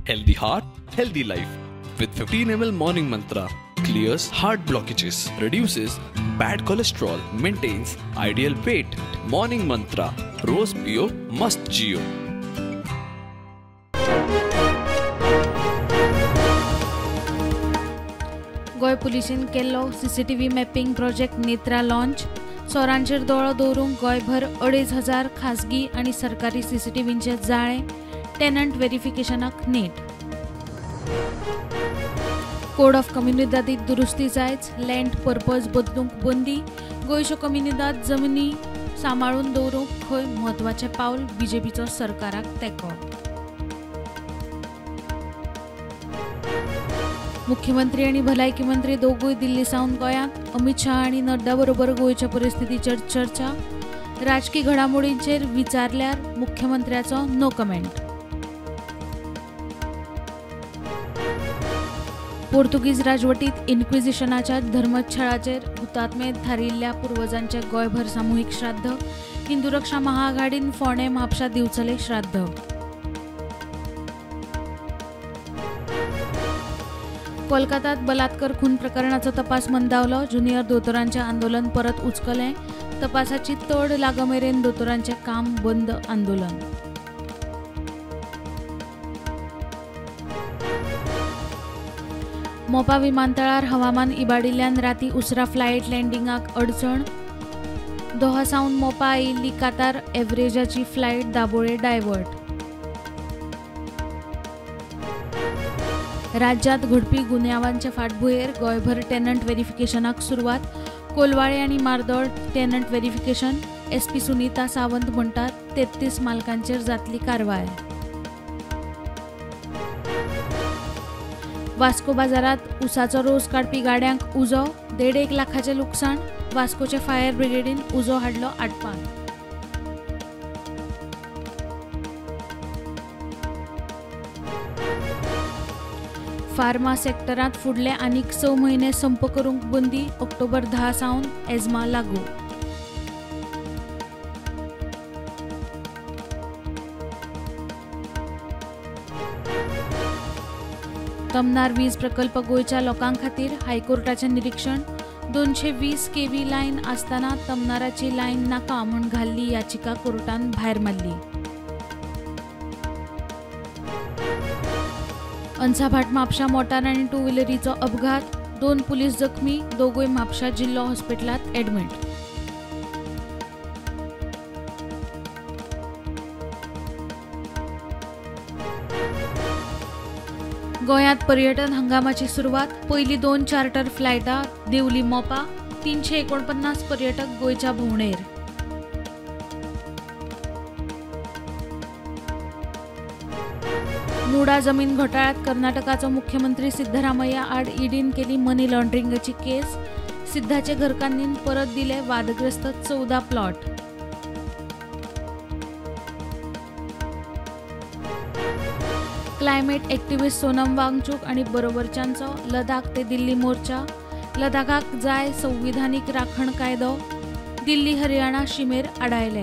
Healthy heart, healthy life. With 15 ml Morning Mantra, clears heart blockages, reduces bad cholesterol, maintains ideal weight. Morning Mantra, Rose Pio, Must Jio. Goa पुलिसेन केल्लो CCTV mapping project Netra launch. चोरांचेर दोळो दवरूंक गोंयभर 2500 खासगी आनी सरकारी सीसीटीव्हींचें जाळें. Tenant व्हेरिफिकेशनाक नेट. कोड ऑफ कम्युनिदादीत दुरुस्ती जायच. लँड पर्पज बदलूंक बंदी. गोंयच्यो कम्युनिदाद जमनी सांबाळून दवरूंक खंय म्हत्वाचें पावल. बीजेपीचो सरकाराक तेंको. मुख्यमंत्री आनी भलायकी मंत्री दोगूय दिल्ली सावन गोंयांत. अमित शाह आनी नड्डा बरोबर गोंयच्या परिस्थितीचेर चर्चा. राजकी घडामोडींचेर विचारल्यार मुख्यमंत्र्याचो नो कमेंट. पोर्तुगीज राजवटीत इन्क्विजिशनाच्या धर्मछळाचेर हुतात्मे थारिल्ल्या पुर्वजांचे गोंयभर सामुहीक श्राद्ध. हिंदू रक्षा महाआघाडीन फोंडें म्हापशा दिवचले श्राद्ध. कोलकातात बलात्कार खून प्रकरणाचो तपास मंदावलो. ज्युनियर दोतोरांचें आंदोलन परत उचकलें. तपासाची तड लागमेरेन दोतोरांचें काम बंद आंदोलन. मोपा विमानतळार हवामान इबाडिल्ल्यान राती उसरा फ्लायट लँडिंगाक अडचण. दोहा सावन मोपा आयिल्ली कातार एव्हरेजाची फ्लायट दाबोळे डायवर्ट. राज्यांत घडपी गुन्यांवांचे फाटभुंयेर गोंयभर टेनंट व्हेरिफिकेशनाक सुरवात. कोलवाळे आनी Mardol tenant verification. SP Sunita Sawant म्हणटात 33 मालकांचेर जातली कारवाय. वास्को बाजारांत उसाचो रोस काडपी गाड्यांक उजो. 1.5 लाखाचें लुकसाण. वास्कोचे फायर ब्रिगेडीन उजो हाडलो आटपान. फार्मा सेक्टरांत फुडले आनीक 6 म्हयने संप करूंक बंदी. ऑक्टोबर 10 सावन एजमा लागू. तमनार वीज प्रकल्प गोंयच्या लोकां खातीर हायकोर्टाचें निरीक्षण. 220 केव्ही लायन आसतना तमनाराची लायन नाका म्हूण घाल्ली याचिका कोर्टान भायर मारली. अंसाभाट म्हापशा मोटार आनी टू व्हिलरीचो अपघात. 2 पुलीस जखमी. दोगूय म्हापशा जिल्लो हॉस्पिटलांत ॲडमीट. गोंयांत पर्यटन हंगामाची सुरवात. पयली 2 चार्टर फ्लायटां देंवली मोपा. 349 पर्यटक गोंयच्या भोंवडेर. मुडा जमीन घोटाळ्यात कर्नाटकाचो मुख्यमंत्री सिद्धरामय्या आड ईडीन केली मनी लॉन्ड्रिंगाची केस. सिद्धाचे घरकान्नीन परत दिले वादग्रस्त 14 प्लॉट. क्लायमेट एक्टिव्हिस्ट सोनम वांगचूक आनी बरोबरच्यांचो लडाख ते दिल्ली मोर्चा. लडाखाक जाय संविधानीक राखण कायदो. दिल्ली हरियाणा शिमेर आडायले.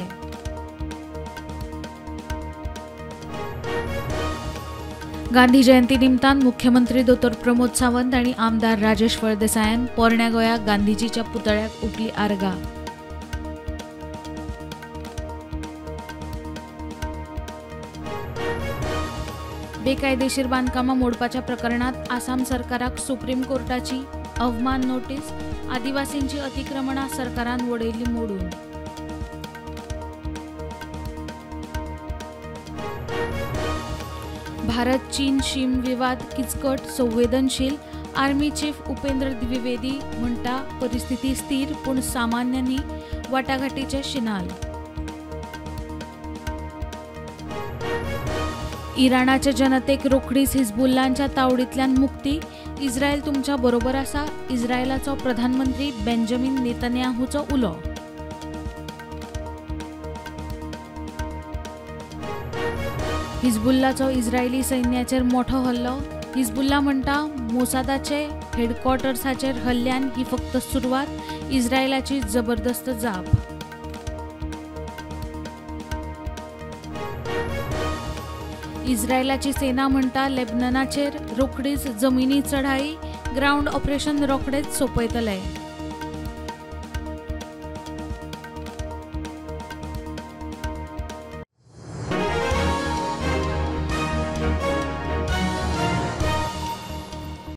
गांधी जयंती निमतान मुख्यमंत्री दोतोर प्रमोद सावंत आनी आमदार राजेश फळदेसायान पोरण्या गोंया गांधीजीच्या पुतळ्याक उखली आर्गां. बेकायदेशीर बांदकामां मोडपाच्या प्रकरणात आसाम सरकाराक सुप्रीम कोर्टाची अवमान नोटीस. आदिवासींची अतिक्रमणां सरकारान वडयली मोडून. भारत चीन शीम विवाद किचकट संवेदनशील. आर्मी चीफ उपेंद्र द्विवेदी म्हणटा परिस्थिती स्थिर पूण सामान्य न्ही. वाटाघाटीचे शिनाल. इराणाचे जनतेक रोखडीच हिजबुल्लांच्या तावडींतल्यान मुक्ती. इस्रायल तुमच्या बरोबर आसा. इस्रायलाचो प्रधानमंत्री बेंजामिन नेतन्याहूचो उलो. हिजबुल्लाचो इस्रायली सैन्याचेर मोठो हल्लो. हिजबुल्ला म्हणटा मोसादाचे हेडक्वॉर्टर्साचेर हल्ल्यान ही फक्त सुरवात. इस्रायलाची जबरदस्त जाप. इस्रायलाची सेना म्हणटा लेबननाचेर रोखडीच जमिनी चढाई, ग्रावंड ऑपरेशन रोखडेच सोंपयतले.